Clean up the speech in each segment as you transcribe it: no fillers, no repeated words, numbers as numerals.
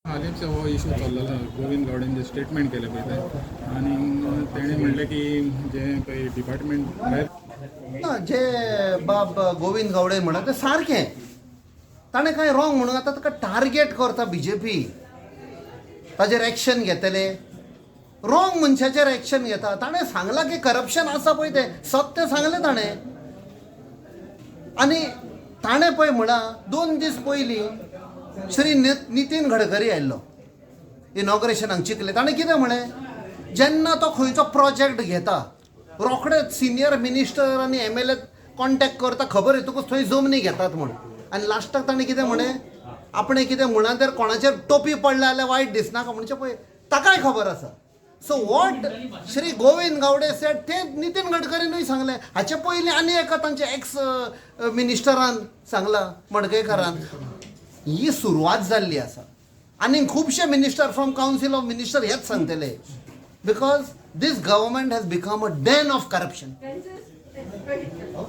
हालींच हो इशू चल्लेलो, गोविंद गावडेन जे स्टेटमेंट केलें पळय तें, आनी तेणें म्हणलें की जें पळय डिपार्टमेंट भायर ना, जे बाब गोविंद गावडे म्हणा ते सारकें. ताणें कांय रॉंग म्हणून आतां ताका टार्गेट करता बीजेपी, ताजेर एक्शन घेतले. रॉंग मनशाचेर एक्शन घेता. ताणें सांगलां की करप्शन आसा पळय तें सत्य सांगलें ताणें. आनी ताणें पळय म्हळां, 2 दीस पयलीं श्री नितीन गडकरी आयिल्लो इनॉग्रेशनाक चिखले. ताणें कितें म्हळें? जेन्ना तो खंयचो प्रोजेक्ट घेता, रोखडेच सिनियर मिनिस्टर आनी एमएलए कॉन्टेक्ट करता, खबर येतकूच थंय जमनी घेतात म्हूण. आनी लास्टाक ताणें कितें म्हळें? आपणें कितें म्हणा तर कोणाचेर टोपी पडल्या जाल्यार वायट दिसनाका. म्हणचे पळय, ताकाय खबर आसा. So what Shri Govind Gawde said, तें नितीन गडकरीनूय सांगलें. हाचे पयलीं आनी एका तांच्या एक्स मिनिस्टरान सांगलां, मडकयकारान. ही सुरवात जाल्ली आसा आनी खुबशे minister from council of minister हेच सांगतले, because this government has become a den of corruption.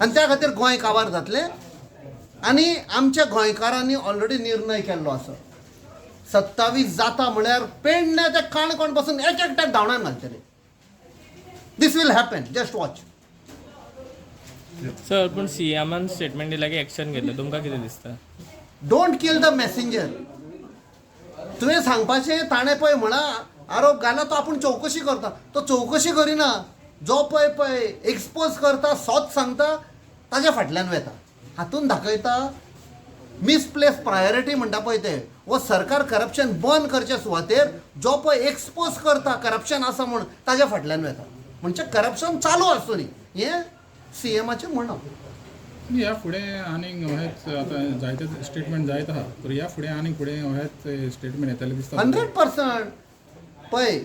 आनी त्या खातीर गोंय काबार जातलें. आनी आमच्या गोंयकारांनी ऑलरेडी निर्णय केल्लो आसा. 27 जाता म्हळ्यार पेडणे ते काणकोण पासून एक एकट्याक धांवणान घालतले. This will happen, just watch. Sir, पूण सीएमान स्टेटमेंट दिला की एक्शन घेतलं, तुमकां कितें दिसता? Don't kill the messenger. तुवें सांगपाचें, ताणें पळय म्हणा आरोप घाला, तो आपूण चवकशी करता. तो चवकशी करिना. जो पळय पळय एक्सपोज करता, सत सांगता, ताज्या फाटल्यान वेता. हातून दाखयता मिसप्लेस प्रायोरिटी म्हणटा पळय तें. हो सरकार करप्शन बंद करचे सुवातेर जो पळय एक्सपोज करता करप्शन आसा म्हूण, ताज्या फाटल्यान वेता. म्हणजे करप्शन चालू आसूनी, हें सीएमाचें म्हणप. ह्या फुडें आनीक अहेच आतां जायते स्टेटमेंट जायत आहा, तर ह्या फुडें आनीक फुडें अहेच स्टेटमेंट येतलें दिसता? 100%. पळय,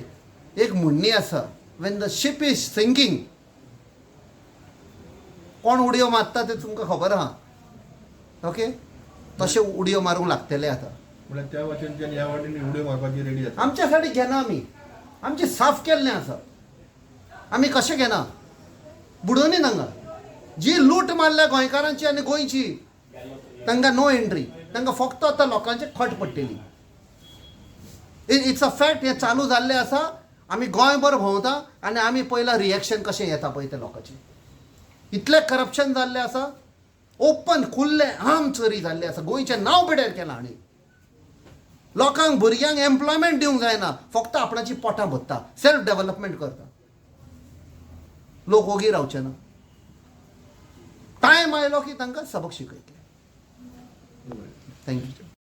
एक म्हणणी आसा, when the ship is sinking, कोण उडयो मारता ते तुमकां खबर आहा. ओके, तशें उडयो मारूंक लागतले आतां. म्हळ्यार त्या वाटेनच्यान ह्या वाटेन उडयो मारपाची रेडी आसा? आमच्या साठी घेना आमी. आमची साफ केल्लें आसा. आमी कशें घेना? बुडोवनी तांकां. जी लूट मारल्या गोंयकारांची आनी गोंयची, तांकां नो एंट्री. तांकां फक्त आतां लोकांचे खट पडटली. It's a fact. हें चालू जाल्लें आसा. आमी गोंयभर भोंवता आनी आमी पयला रिएक्शन कशें येता पळय तें लोकांचें. इतलें करप्शन जाल्लें आसा, ओपन खुल्लें आम चोरी जाल्ली आसा. गोंयचें नांव पिड्यार केलां हांणी. लोकांक, भुरग्यांक एम्प्लॉयमेंट दिवंक जायना, फक्त आपणाची पोटां भरता, सेल्फ डेव्हलपमेंट करता. लोक ओगी रावचे ना. टायम आयलो की तांकां सबक शिकयतले. Thank you.